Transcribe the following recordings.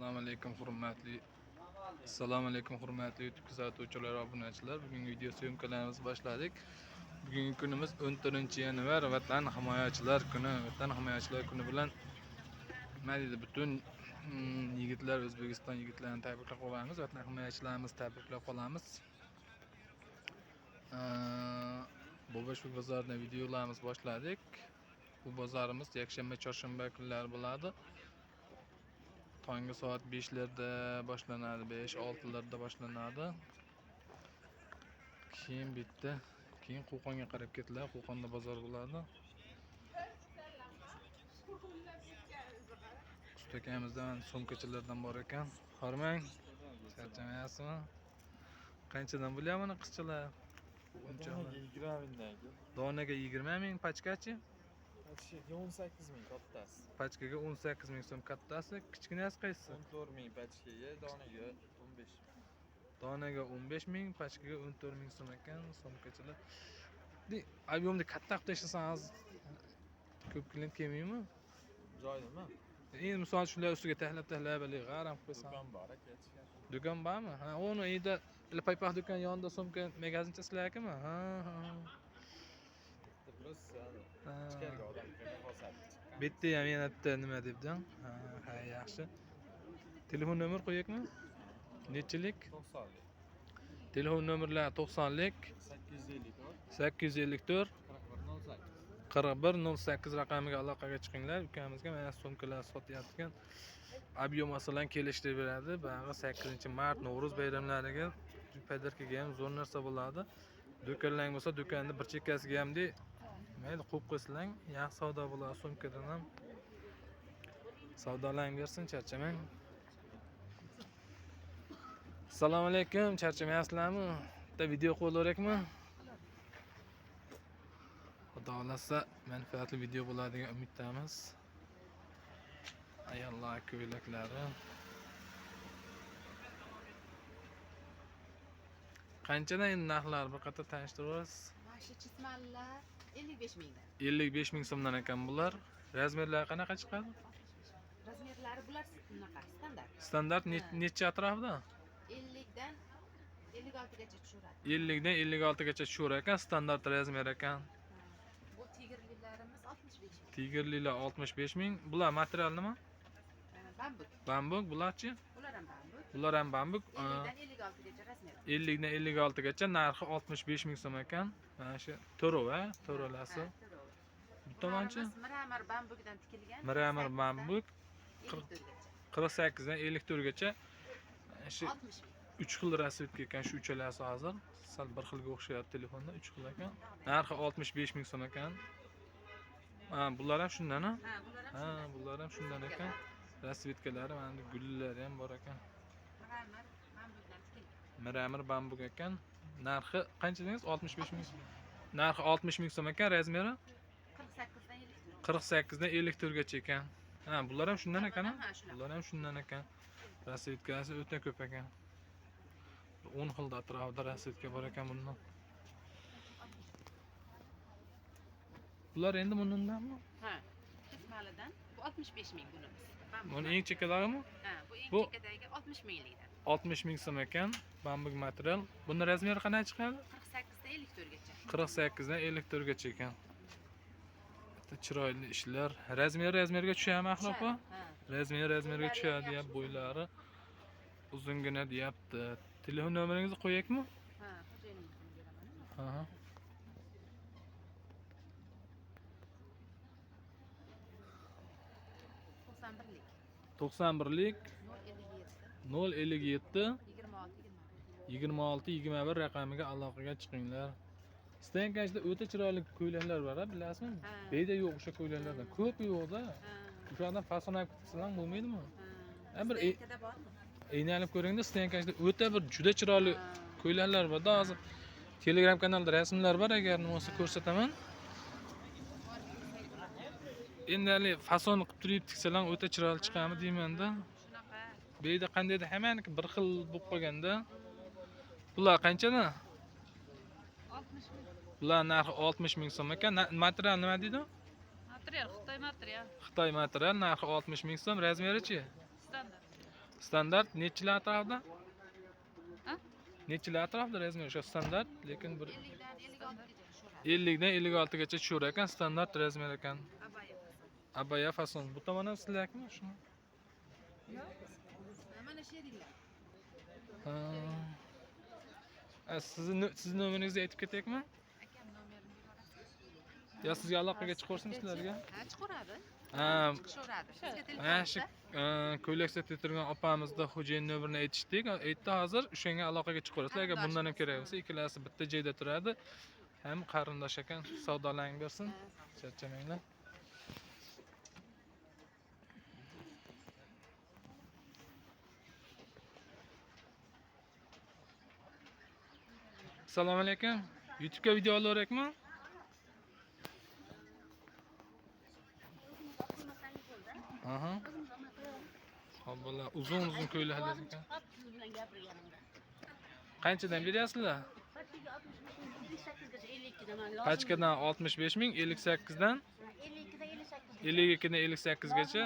Assalomu alaykum hurmatli YouTube kuzatuvchilar va obunachilar. Bugungi video syomkalarimizni boshladik. Bugungi kunimiz 14-yanvar, Vatan himoyachilar kuni. Vatan himoyachilar kuni bilan nima deydi, butun yigitlar, O'zbekiston yigitlarini tabriklab qolamiz. Vatan himoyachilarimizni tabriklab qolamiz. Bobashvil bozoridan videolarimizni boshladik. Bu bozorimiz yakshanba, chorshanba kunlari bo'ladi. Tonggi soat 5larda boshlanadi, 5-6larda boshlanadi. Keyin bitta, keyin Qo'qonga qarab ketiladi. Qo'qonda bozor bo'ladi. Usta akamizdan sumkachilardan bor ekan. Hormang. Charchamayapsizmi? Qanchadan bo'lyapti mana qizchalar? O'yinchoqlar. 20 mingdan. Donaga 20 ming, pachkachi? Pachkaga 18 ming kattasi. Pachkaga 18 ming so'm kattasi, kichkinasi qaysi? 14 ming pachkaga, donaga 15. Donaga 15 ming, pachkaga 14 ming so'm ekan sumkachilar. Объемni katta qilib tashlasangiz ko'p klient kelmaydimi? Joyimi? Endi misol shular ustiga tahlab tahlab haligi g'aram qilib qo'ysan. Do'kon bor aka, chiqar. Do'kon bormi? Ha, uni uyda paypoq do'kon yonida sumka magazincha sizlarnikimi? Ha, ha. Plus ichkariga odam kirmay qolsa chiqqan. Bu yerda ham yana bitta nima debdi? Ha, ha, yaxshi. Telefon nomer qo'yakmi? Nechilik? 90lik. Telefon nomerlari 90lik 854 854 41 08. 41 08 raqamiga aloqaga chiqinglar. Ukamizga mana sumkalar sotyapti. Объем masalan kelishtirib beradi. Bag'i 8-mart Navro'z bayramlariga padarkaga ham zo'r narsa bo'ladi. Do'konlar bo'lsa, do'konni bir chekkasiga ham de mayli qo'yib qo'ysalang, yaxshi savdo bo'ladi sumkadan ham. Savdolang bersin, charchamang. Assalomu alaykum, charchamayapsizlarmi? Bitta video qo'yilaverakmi? Xudo xohlasa manfaatli video bo'ladi degan umiddamiz. Ayollar ko'ylaklari. Qanchadan endi narxlar bir qator tanishtirib yuborasiz? Mana shu chismallar 55 mingdan. 55 ming so'mdan ekan bular. Razmerlari qanaqa chiqadi? Razmerlari bular bunaqa standart. Standart necha atrofida? 50 dan 56 gacha tushiradi. 50 dan 56 gacha tushaverar ekan, standart razmer ekan. Bu tigrlilarimiz 65 ming. Tigrlilar 65 ming. Bular material nima? Bambuk. Bambuk, bularchi? Bular ham bambuk. Bular ham bambuk. 50 dan 56 gacha razmer. 50 dan 56 gacha narxi 65 ming so'm ekan. Mana shu to'rov, ha, to'ralasi. Bu tomonchi? Mramor bambukdan tikilgan. Mramor bambuk 48 dan 48 dan 54 gacha. Shu 60 ming. 3 xil rasvedka ekan shu uchalasi hozir. Sal bir xilga o'xshayapti telefonda, 3 xil ekan. Narxi 65 ming so'm ekan. Ha, bular ham shundan, ha? Ha, bular ham Ha, bular ham shundan ekan. Rasvedkalari mana gullari ham bor ekan. Mramor bambukdan tikilgan. Mramor bambuk ekan. Narxi qancha dedingiz? 65 ming. Narxi 60 ming so'm ekan, razmeri 48 dan 54. 48 dan 54 gacha ekan. Ha, bular ham shundan ekan, ha? Ha, shunaqa. Bular ham shundan ekan. Rasvedkasi o'ta ko'p ekan. 10 xilda atrofida rasvedka bor ekan bundan. Bular endi bundanmi? Ha, chismalidan bu 65 ming bunimiz. Bambuk. Buni eng chekkadagimi? Ha, bu eng chekkadagi 60 minglikdan. 60 ming so'm ekan, bambuk material. Buni razmeri qanday chiqadi? 48 dan 54 gacha. 48 dan 54 gacha ekan. Bitta chiroyli ishlar. Razmeri razmerga tushadimi axir opa? Ha. Razmeri razmerga tushadi deyapti, bo'ylari uzungina deyapti. Telefon nomeringizni qo'yakmi? Ha, xo'jayinimnikini beraman. Ha. To'qson birlik. 91lik 057 057 26 21. 26 21 raqamiga aloqaga chiqinglar. Stenkashda o'ta chiroyli ko'ylaklar bor, bilasizmi? Ha. Bu yerda yo'q o'sha ko'ylaklardan. Ko'p yo'qda. Ha. O'shadan fason olib ketsalar bo'lmaydimi? Ha. Ha, bir Stenkada bormi? Aynalib ko'ringda, Stenkashda o'ta bir juda chiroyli Ha. ko'ylaklar bor-da. Hozir Telegram kanalda rasmlar bor, agar nima bo'lsa ko'rsataman. Endi hali fason qilib turib tiksalar o'ta chiroyli chiqadimi deyman-da. Shunaqa. Bu yerda qandaydir hammaniki bir xil bo'lib qolganda. Bular qanchadan? 60 ming. Bular narxi 60 ming so'm ekan. Material nima deydi? Material, Xitoy material. Xitoy material, narxi 60 ming so'm, razmerichi? Standart. Standart nechilar atrofida? Ha? Nechilar atrofida razmer o'sha standart, lekin bir 50dan 56gacha tushaveradi. 50 dan 56 gacha tushaverar ekan, standart razmer ekan. Abaya fason. Abaya fason. Bu tomon ham sizlarnikimi shuni? Yo'q. Mana sheriklar. Ha. Sizni nomeringizni aytib ketaylikmi? Akam nomerini berasiz. Yo sizga aloqaga chiqaversin sizlarga? Ha, chiqaveradi. Ha, Chiqishaveradi. Bizga telefon mana shu ko'ylak sotib turgan opamizni xo'jayin nomerini aytishdik. Aytdi hozir o'shanga aloqaga chiqaverasizlar. Agar bundan ham kerak bo'lsa, ikkalasi bitta joyda turadi. Ham qarindosh ekan, savdolaring bersin. Charchamanglar. Assalomu alaykum. YouTube'ga video olaverakmi? Aha. Hop, bular uzun uzun ko'ylaklar ekan. Qanchadan beryapsizlar? Pachkadan 65 ming, 58 dan 52 dan 58 gacha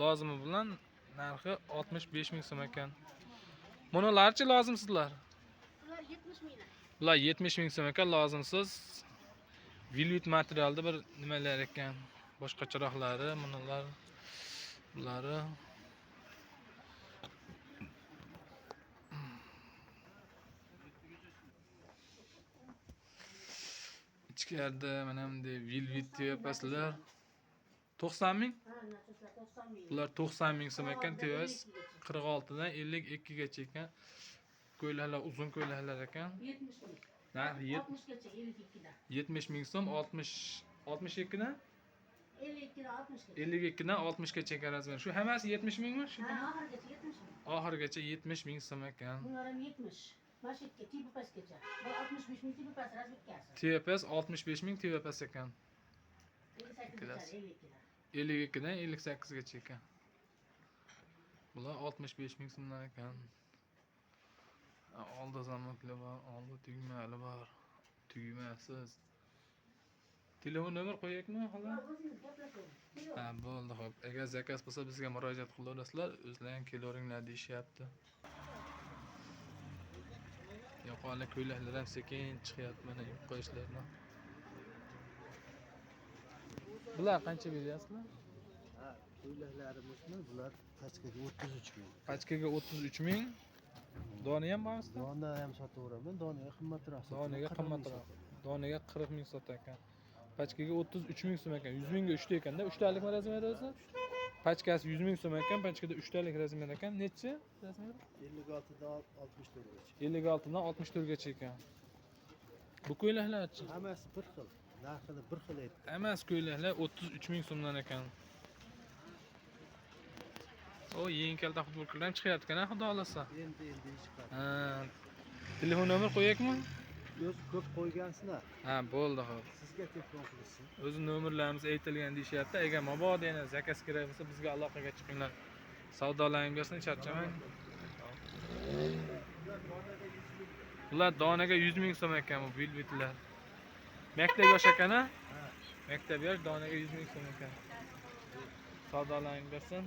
lozimi bilan narxi 65 ming so'm ekan. Bunalarchi lozimsizlar? Bular 70 mingdan. Bular 70 ming so'm ekan, lozimsiz. Velvet materialda bir nimalar ekan, boshqacharoqlari, bunalar, bulari. Ichkarida mana bunday velvet tepaslar 90 ming. Ha, nasoslar 90 ming. Bular 90 ming so'm ekan, tevas 46 dan 52 gacha ekan. Ko'ylaklar uzun ko'ylaklar ekan. 70 ming. Narxi 60 gacha 52 dan. 70 ming so'm, 60 62 dan 52 dan 60 gacha. 52 dan 60 gacha ekan razmer. Shu hammasi 70 mingmi? Shu Ha, oxirigacha 70 ming. oxirigacha 70 ming so'm ekan. Bular ham 70. Mana shu yerga tipi pastgacha. Bu 65 ming tipi past razmetkasi. TVPS 65 ming TVPS ekan. 58 Ikkalasi. gacha 52 dan. 52 dan 58 gacha ekan. Bular 65 ming so'mdan ekan. Oldi zamokli bor, oldi tugmali bor. Tugmasiz. Telefon nomer qo'yaylikmi xola? O'zingiz gaplashavering. Ha, bo'ldi, xo'p. Agar zakaz bo'lsa bizga murojaat qilaverasizlar, o'zlaring kelaveringlar deyishyapti. Yoqali ko'ylaklar ham sekin chiqyapti mana yupqa ishlardan. Bular qancha beryapsizlar? Ha, ko'ylaklarimizni bular pachkaga 33 ming. Pachkaga 33 ming. Dona ham bormi sizda? Dona ham sotaveraman, donaga qimmatroq sotaman. Donaga 40 ming qimmatroq. sotaman. Donaga 40 ming sotar ekan. Pachkaga 33 ming so'm ekan. 100 mingga 3 ta ekanda, 3 talikmi razmer o'zi? Pachkasi 100 ming so'm ekan, pachkada 3 talik razmer ekan. Nechi razmer? 56 dan 64 gacha. 56 dan 64 gacha ekan. Bu ko'ylaklarchi? Hammasi bir xil, narxini bir xil aytdi. Hammasi ko'ylaklar 33 ming so'mdan ekan. O, yeng kalta futbolkalar ham chiqyapti ekan, xudo xolasa. Endi chiqadi. Ha, telefon nomer qo'yakmi? O'zi ko'p qo'ygansizlar. Ha, bo'ldi, xo'p. Sizga telefon qilishsin. O'zi nomerlarimiz aytilgan deyishyapti. Agar mabodo yana zakaz kerak bo'lsa bizga aloqaga chiqinglar. Savdolaring bersin, charchamang. Bular donaga 100 ming so'm ekan bu velvetlar. Maktab yosh ekan a? Maktab yosh donaga 100 ming so'm ekan. Savdolaring bersin.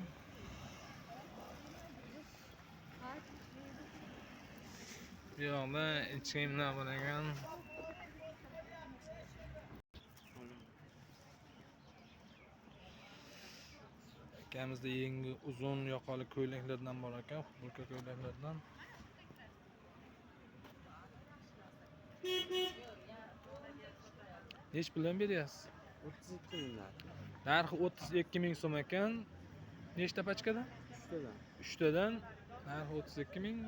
Bu yoqda ichkimlar bor ekan. Akamizda yangi uzun yoqali ko'ylaklardan bor ekan, futbolka ko'ylaklardan. Nech puldan beryapsiz? 32 ming narxi. Narxi 32 ming so'm ekan. Nechta pachkada? 3tadan. 3 tadan narxi 32 ming.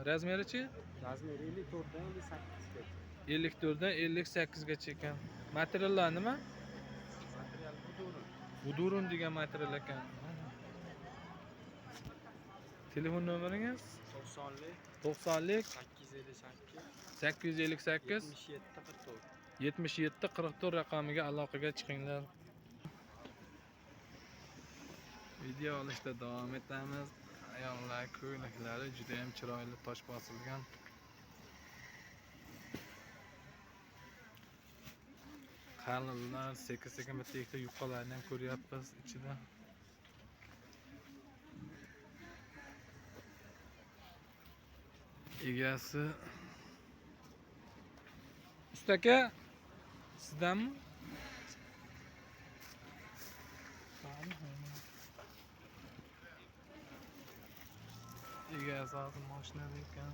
Razmerichi? Razmeri 54 dan 58 gacha. 54 dan 58 gacha ekan. Materiallar nima? Material budurun. Budurun degan material ekan. Telefon nomeringiz? 90lik 90lik 858 858 77 44. 77 44 raqamiga aloqaga chiqinglar. Video olishda davom etamiz. Ayollar ko'ylaklari juda ham chiroyli tosh bosilgan. Qalinlar sekin-sekin bitta ikkita yupqalarni ham ko'ryapmiz ichida. Egasi Usta aka, sizdanmi? Egasi hozir mashinada ekan.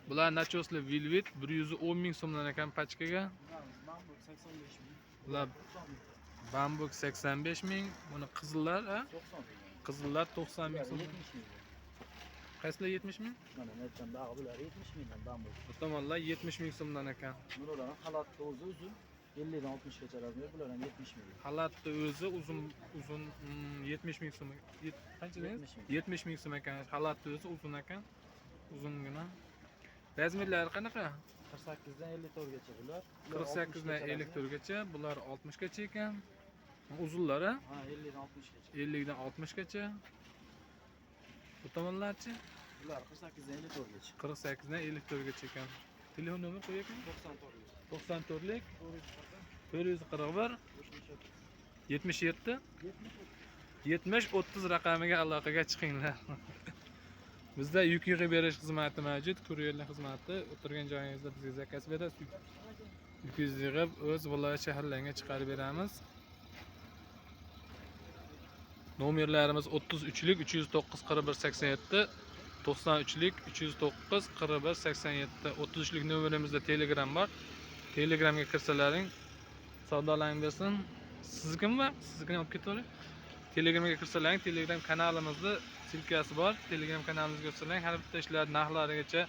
Bular nachosli velvet 110 ming so'mdan ekan pachkaga. Bular bambuk 85 ming, buni qizillar, ha? Qizillar 90 ming so'm. Qaysilar 70 ming? Mana aytgan bag'i bular 70 mingdan bambuk. Bu tomonlar 70 ming so'mdan ekan. Bular ham xalatni o'zi uzun 50 dan 60 gacha razmer, bular ham 70 ming. Xalatni o'zi uzun uzun 70 ming so'm. Qancha dedingiz? 70 ming so'm ekan. Xalatni o'zi uzun ekan. Uzungina. Razmerlari qanaqa? 48 dan 54 gacha bular. 48 dan 54 gacha, bular 60 gacha ekan. Uzunlari? Ha, 50 dan 60 gacha. 50 dan 60 gacha. Bu tomonlarchi? Bular 48 dan 54 gacha. 48 dan 54 gacha ekan. Telefon nomer qo'y ekan? 94 94lik 441 77 70 30 raqamiga aloqaga chiqinglar. Bizda yuk yig'ib berish xizmati mavjud, kuryerlik xizmati. O'tirgan joyingizda bizga zakaz berasiz. Yukingizni yig'ib o'z viloyat shaharlariga chiqarib beramiz. Nomerlarimiz 33lik 309 41 87, 93lik 309 41 87. 33lik nomerimizda Telegram bor. Telegramga kirsalaring savdolaring bersin. Siznikimi? Siznikini olib ketavering. Telegramga kirsalaring, Telegram kanalimizda silkasi bor. Telegram kanalimizga kirsalaring, har bitta ishlar narxlarigacha,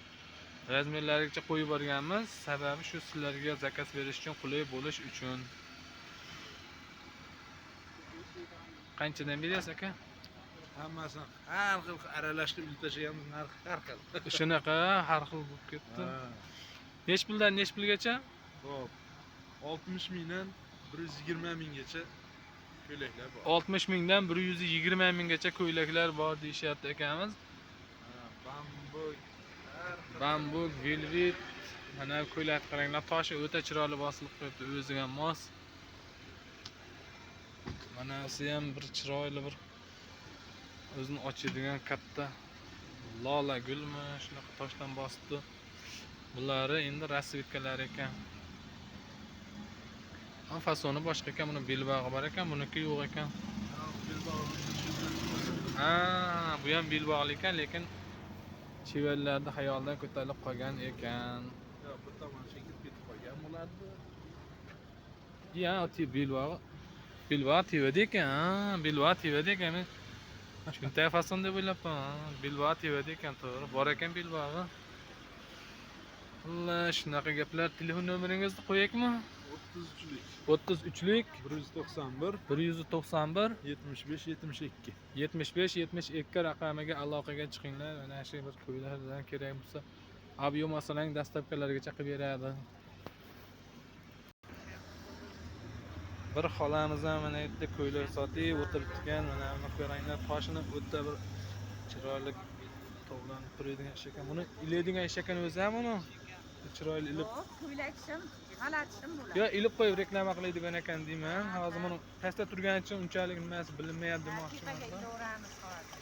razmerlarigacha qo'yib borganmiz. Sababi shu sizlarga zakaz berish uchun qulay bo'lish uchun. Qanchadan berasiz aka? Hammasini har xil aralashtirib ilib tashlaganmiz, narx har xil. Shunaqa har xil bo'lib ketdi. Nech puldan nech pulgacha? Xo'p. 60 mingdan 120 minggacha ko'ylaklar bor. 60 mingdan 120 minggacha ko'ylaklar bor deyishyapti akamiz. Bambuk, bambuk, velvet, mana ko'ylak qaranglar, toshi o'ta chiroyli bosilib qo'yibdi, o'ziga mos. Manasi ham bir chiroyli bir o'zini ochadigan katta lola gulmi, shunaqa toshdan bosibdi. Bulari endi rasvetkalar ekan. Ha, fasoni boshqa ekan, buni belbog'i bor ekan, buniki yo'q ekan. Ha, bu ham belbog'li ekan, lekin chevarlarni xayoldan ko'tarilib qolgan ekan. Yo'q, bir tomon chekib ketib qolgan bularni. Ya, belbog'i. Belbog'i tevada ekan, ha, belbog'i tevada ekan. Men cho'ntak fason deb o'ylabman. Belbog'i tevada ekan, to'g'ri. Bor ekan belbog'i. Xullas, shunaqa gaplar. Telefon nomeringizni qo'yakmi? 33lik 33lik 191 191 75 72 75 72 raqamiga aloqaga chiqinglar. Mana shu bir ko'ylaklardan kerak bo'lsa, obyo masalan dastavkalargacha qilib beradi. Bir xolamiz ham mana yerda ko'ylak sotib o'tiribdi. Mana buni ko'ringlar, toshini o'ta bir chiroyli tovlanib turadigan ish ekan. Buni ilaydigan ish ekan o'zi ham uni. Chiroyli ilib. Yo'q, ko'ylak shim, xalat shim bo'ladi. Yo, ilib qo'yib reklama qiladigan ekan deyman. Hozir buni pastda turgani uchun unchalik nimasi bilinmayapti demoqchiman. Tepaga ilaveramiz hozir.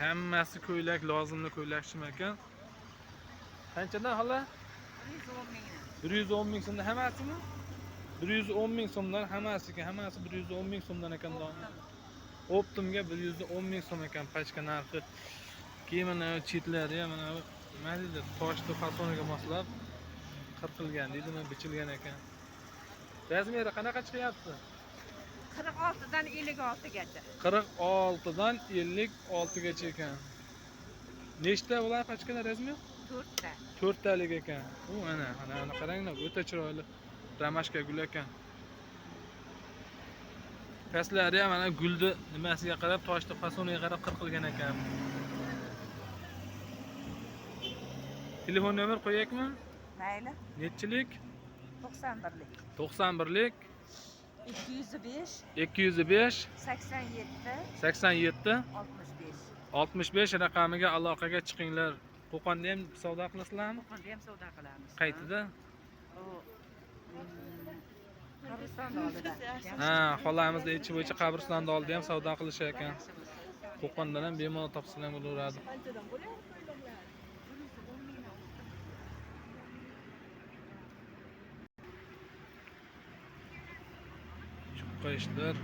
Hammasi ko'ylak, lozimli ko'ylak shim ekan. Qanchadan xola? 110 mingdan. 110 ming so'mdan hammasimi? 110 ming so'mdan hammasi ekan, hammasi 110 ming so'mdan ekan. Optimga 110 ming so'm ekan pachka narxi. Keyin mana chetlari ham mana nima deydi, toshni fasoniga moslab qirqilgan deydimi, bichilgan ekan. Razmeri qanaqa chiqyapti? 46 dan 56 gacha. 46 dan 56 gacha ekan. Nechta bular pachkalar razmer? 4 ta. 4 talik ekan. U ana, ana qaranglar, o'ta chiroyli ramashka gul ekan. Pastlari ham mana gulni nimasiga qarab, toshni fasoniga qarab qirqilgan ekan. Telefon nomer qo'yakmi? Mayli. Nechilik? 91lik. 91lik 205 205 87 87 65. 65 raqamiga aloqaga chiqinglar. Qo'qonda ham savdo qilasizlarmi? Qo'qonda ham savdo qilamiz. Qaytida? U Qabristonni oldida. Ha, xolamizni aytishi bo'yicha qabristonni oldida ham savdo qilishar ekan. Qo'qondan ham bemalol topsalar bo'laveradi. Cho'qqa ishlar.